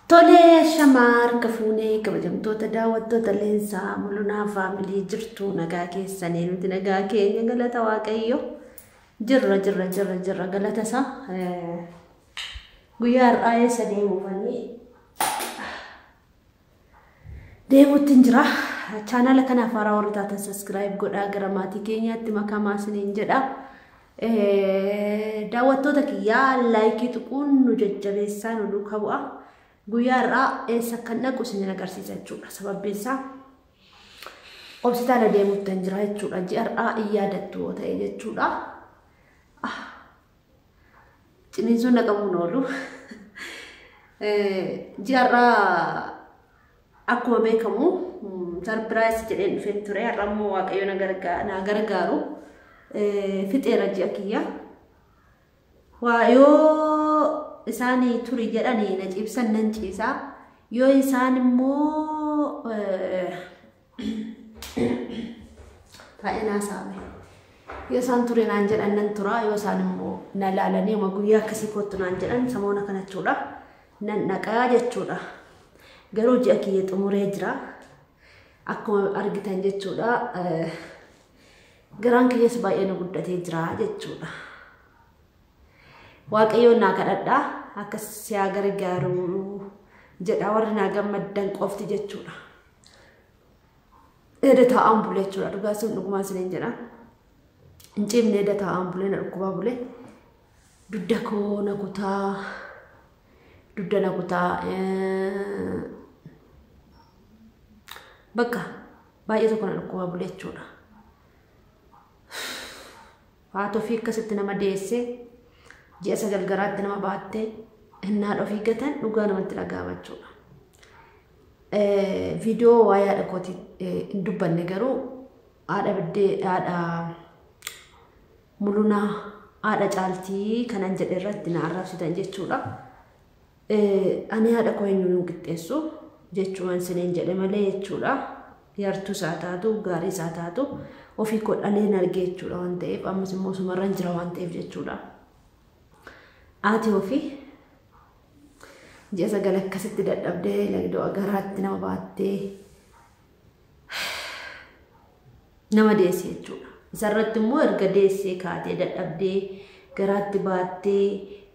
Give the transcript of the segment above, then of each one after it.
Tolee, shamaa harka fuunee kabajamtoota daawwattoota Leensaa Mul'unaa Faamilii jirtu nagaa keessanii nuti nagaa keenya galata Waaqayyo jirra jirra jirra jirra galata isaa guyyaa har'aa eessa deemuufanii deemuutti hin jira. Chaanaala kanaaf haaraa warri taatan saskiraayib godhaa gara maatii keenyaatti makamaa isiniin jedha. Daawwattoota kiyyaa laayikii tuquun nu jajjabeessaa nu duukaa bu'a. Guyyaa har'aa eessa akkan dhaqu isin agarsiisa jechuudha. Sababbiin isaa hospitaala deemuutti hin jira jechuudha. Ji'a har'aa hin yaadattu yoo ta'e jechuudha. Ciniinsuun na qabuun oolu. Ji'a har'aa akkuma beekamu sarpiraayis jedheen dhufeen ture. Har'a immoo Waaqayyo na gargaaru fixeera ji'a kiyya. Waa yoo isaan turi jedhanii na ciibsan nan ciisaa. Yoo isaan immoo taa'ee naa saame. Yoo isaan turi naan jedhan nan tura. Yoo isaan immoo na laalanii uma guyyaa akkasii kottu naan jedhan samoona kana jechuudha. Nan dhaqaa jechuudha. Garuu ji'a kiyya xumuree jira. Akkuma argitan jechuudha. Garaan kiyyas baay'ee nu guddatee jira jechuudha. Waaqayyoon naa kadhadhaa akka si haa gargaaru jedha warri naa gammaddan qofti jechuudha. Edda taa'aan bule jechuudha. Dhugaa sun dhugumaa isiniin jedha. Hin ciifne edda taa'aan bule na dhukkubaa bule. Dugda koo na kutaa. Dugda na kutaa. Bakka baay'ee tokko na dhukkubaa bule jechuudha. Haati ofii akkasitti nama deessee ji'a 9 garaatti nama baattee innaa ofii gatan dhugaa namatti dhaga'ama jechuudha. Viidiyoo waa'ee haadha kootii hin dubbanne garuu haadha biddee haadha Mulunaa haadha Caaltii kanan jedhe irratti na arrabsitan jechuudha. Ani haadha koo eenyuun hin qixxeessu jechuun isiniin jedhe malee jechuudha. Yartuu isaa taatu gaarii isaa taatu ofii koo dhaleen argee jechuudha waan ta'eef ammas immoo sumarran jira waan ta'eef jechuudha. Haati ofii ji'a 9 akkasitti dadhabdee lagdoo garaatti nama baattee nama deesse jechuudha. Isarratti immoo erga deessee kaatee dadhabdee garaatti baattee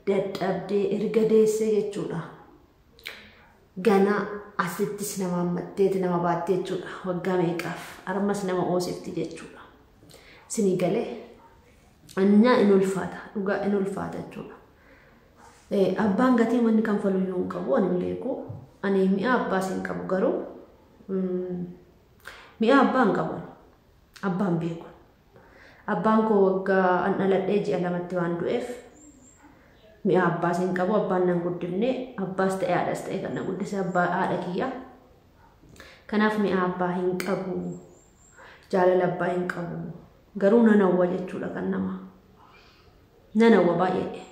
dadhabdee erga deessee jechuudha. Gana asittis nama hammatteeti nama baattee jechuudha. Waggaa meeqaaf armas nama oosifti jechuudha. Sinii galee annaa in ulfaata dhugaa in ulfaata jechuudha. Abbaan gatii wanni kanfaluyyuu hin qabu ani hin beeku. Ani mi'a abbaas hin qabu garuu mi'a abbaa hin qabu. Abbaan beeku. Abbaan koo waggaa an dhaladhee ji'a 2tti waan du'eef mi'a abbaas hin qabu. Abbaan nan guddifne abbaas ta'e haadhas ta'e kan na guddise abbaa haadha kiyya. Kanaaf mi'a abbaa hin qabu. Jaalala abbaa hin qabu. Garuu nan hawwa jechuudha kan nama. Nan hawwa baay'ee.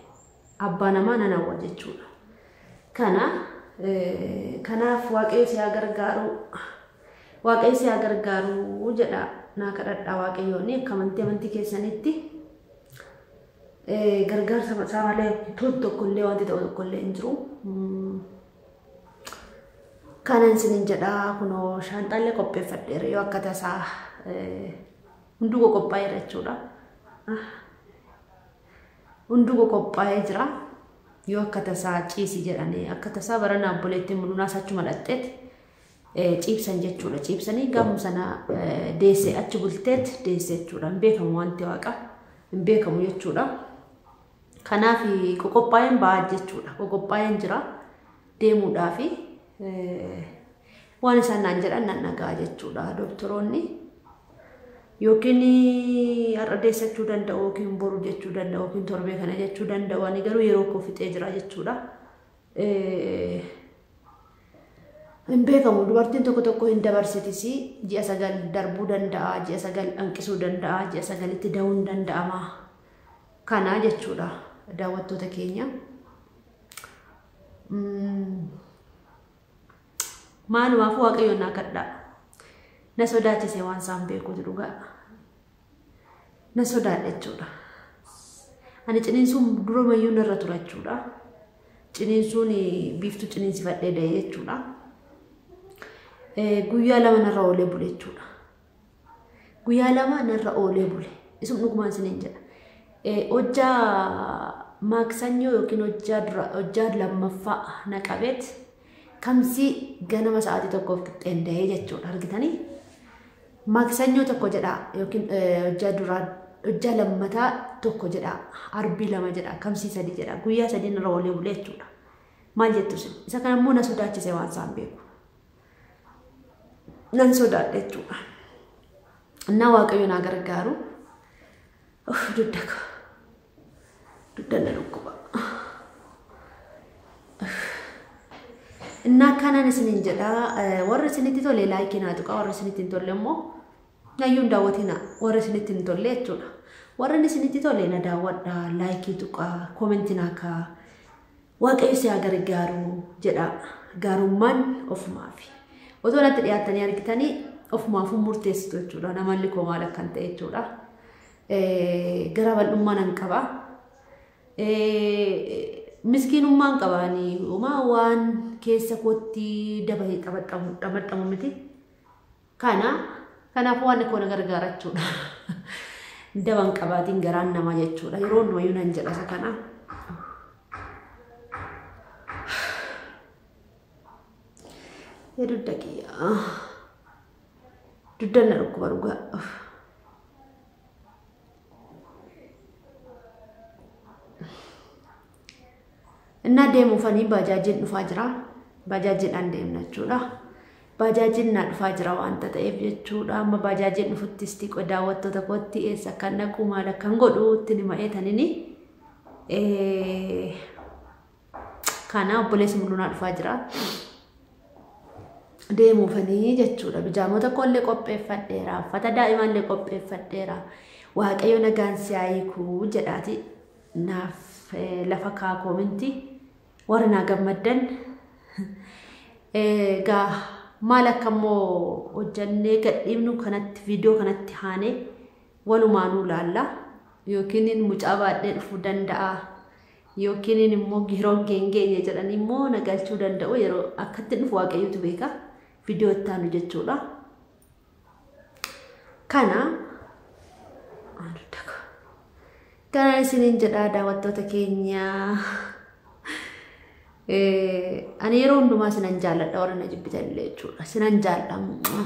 Abbaa namaa nan hawwa jechuudha. Kana kanaaf Waaqayyo si haa gargaaru. Waaqayyo si haa gargaaru jedha naa kadhadhaa Waaqayyoon akka amantii keessanitti gargaarsa isaa malee tokkollee wanti ta'u tokkollee hin jiru. Kanan isiniin jedha kunoo shaanxaallee qopheeffadheera yoo akka tasaa hunduu qophaa'eera jechuudha. Hunduu qophaa'ee jira. Yoo akka tasaa ciisi jedhanii akka tasaa barana obboleettiin Mulunaas achuma dhaqxeet ciibsan jechuudha. Ciibsanii gaafuma sana deessee achi bulteet deessee jechuudha. Hin beekamu wanti waaqa hin beekamu jechuudha. Kanaaf qoqophaa'een ba'aa jechuudha. Qoqophaa'een jira deemuudhaafi waan isaan naan jedhan nan dhaga'a jechuudha. Doktoroonni yookiin har'a deessachuu danda'u yookiin boru jechuu danda'u yookiin torbee kana jechuu danda'u. Ani garuu yeroo koo fixee jira jechuudha. Hin beekamu dubartiin tokko tokko hin dabarsitis ji'a 9 darbuu danda'a, ji'a 9 hanqisuu danda'a, ji'a 9tti da'uun danda'ama. Kana jechuudha daawwattoota keenya. Maalumaaf Waaqayyoon naa kadhaa. Na sodaachise waan isaan beekuutu dhugaa. Na sodaadha jechuudha. Ani ciniinsuun durumayyuu narra tura jechuudha. Ciniinsuun biiftuu ciniinsifadhee da'e jechuudha. Guyyaa 2 narra oolee bule jechuudha. Guyyaa 2 narra oolee bule. Isum dhugumaan isiniin jedha. Hojjaa maaksanyoo yookiin hojjaa lammaffaa na qabeet kamsii ganama sa'aatii 1 qixxeen da'ee jechuudha. Argitanii? Maaksanyoo 1 jedha yookiin hojjaa duraa hojjaa lammataa 1 jedha, arbii 2 jedha, kamsii 3 jedha, guyyaa 3 narra oolee bule jechuudha. Maal jettu isin? Isa kana immoo na sodaachise waan isaan beeku. Nan sodaadha jechuudha. Innaa Waaqayyo naa gargaaru. Dugda koo. Dugda na dhukkuba. Innaa akkanaan isiniin jedha. Warri isinitti tole laayikii naa tuqa, warri isinitti hin tolle immoo nayyuu hin daawwatina, warri isinitti hin tolle jechuudha. Warri isinitti tole na daawwadha, laayikii tuqa, koomentii naa kaa. Waaqayyo si haa gargaaru jedha. Gaarummaan ofumaafi. Otoo natti dhiyaattanii argitanii ofumaafuu murteessitu jechuudha. Namalli koo maal akkan ta'e jechuudha. Gara bal'ummaa nan qaba. Miskiinummaan qaba. Ani homaa waan keessa kootti dabalee xabaxamu miti. Kanaaf waan koo na gargaara jechuudha. Daban qabaatiin garaan namaa jechuudha. Yeroo hundumayyuu nan jedha isa kana. Dugda kiyya. Dugda na dhukkuba dhugaa. Innaa deemuufanii baajaajiin dhufaa jira. Baajaajiidhaan deemna jechuudha. Baajaajiin naa dhufaa jira waanta ta'eef jechuudha. Amma baajaajiin dhufuttis xiqqoo daawwattoota kootti eessa akkan dhaqu maal akkan godhu itti nima eetanini. Kana obboleessi mul'uu naa dhufaa jira. Deemuufanii jechuudha. Bijaamota koollee qopheeffadheera. Uffata daa'imaallee qopheeffadheera. Waaqayyo nagaan si haa hiiku jedhaati. Naaf lafa kaa koominti. Warri naa gammaddan. Egaa maal akka immoo hojjannee gadhiifnu kanatti viidiyoo kanatti haanee walumaanuu laalla. Yookiin mucaa baadhee dhufuu danda'a. Yookiin immoo yeroon geenye jedhanii immoo na galchuu danda'u. Yeroo akkatti dhufu Waaqayyotu beeka. Viidiyoo itti aanu jechuudha. Kana kana isiniin jedha daawwattoota keenya. Ani yeroo hundumaa sinan jaalladha warra na jibbitan illee jechuudha. Sinan jaalladha.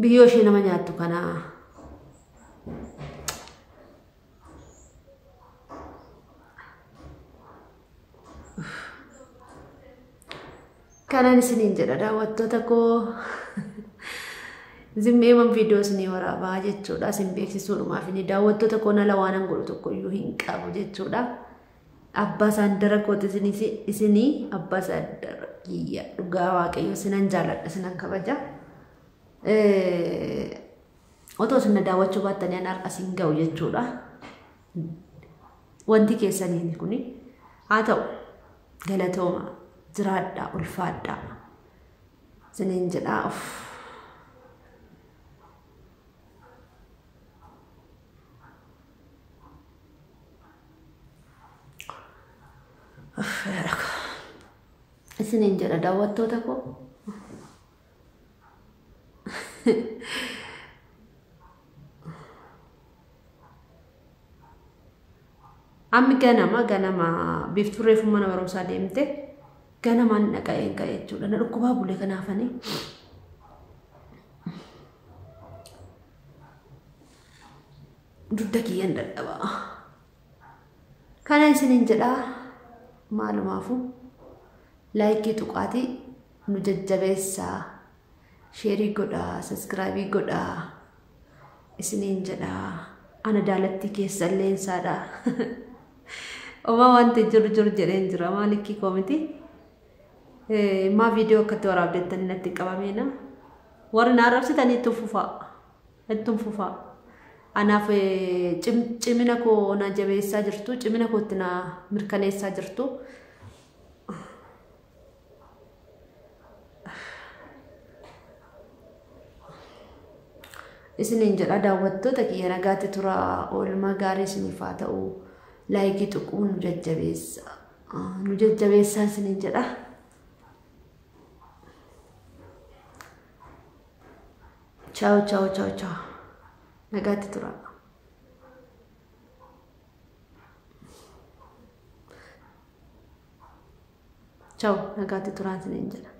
Biyyoo ishee nama nyaattu kana. Kanan isiniin jedha daawwattoota koo. Zimmeeman viidiyoo isinii waraabaa jechuudha. Isin beeksisuudhumaaf inni daawwattoota koo nala waan godhu tokkoyyuu hin qabu jechuudha. Abbaa isaan dara kooti isinii abbaa isaan dara kiyya dhugaa Waaqayyo sinan jaalladha sinan kabaja. Otoo isin na daawwachuu baattanii an har'a isin ga'u jechuudha. Wanti keessaniin kuni haa ta'u galatooma jiraadhaa ulfaadhaa isiniin jedhaa of. Isiniin jedha daawwattoota koo. Ammi ganama biiftuu reefu mana barumsaa deemte ganamaan dhaqa'een ka'e jechuudha. Na dhukkubaa bule kanaafanii. Dugda kiyyaan dadhabaa. Kana isiniin jedhaa maalumaafuu laayikii tuqaatii nu jajjabeessaa, sheerii godhaa, saskiraabii godhaa isiniin jedhaa. Ana daalattii keessa illeensaadha. Omaa wanti jiru jiru jedheen jira maalikkii koo miti. Maa viidiyoo akkatti waraabdettanii natti qabameena. Warri na arrabsitanii itti fufaa. Itti fufaa. Anaaf cimina koo na jabeessaa jirtu, cimina kootti na mirkaneessaa jirtu. Isiniin jedha daawwattoota kiyya, nagaatti tura, oolmaa gaarii isiniif haa ta'u, laayikii tuquu nu jajjabeessa. Nu jajjabeessaa isiniin jedha. Ciao ciao ciao ciao. Nagaatti tura. Ciao, nagaatti turaan isiniin jedha.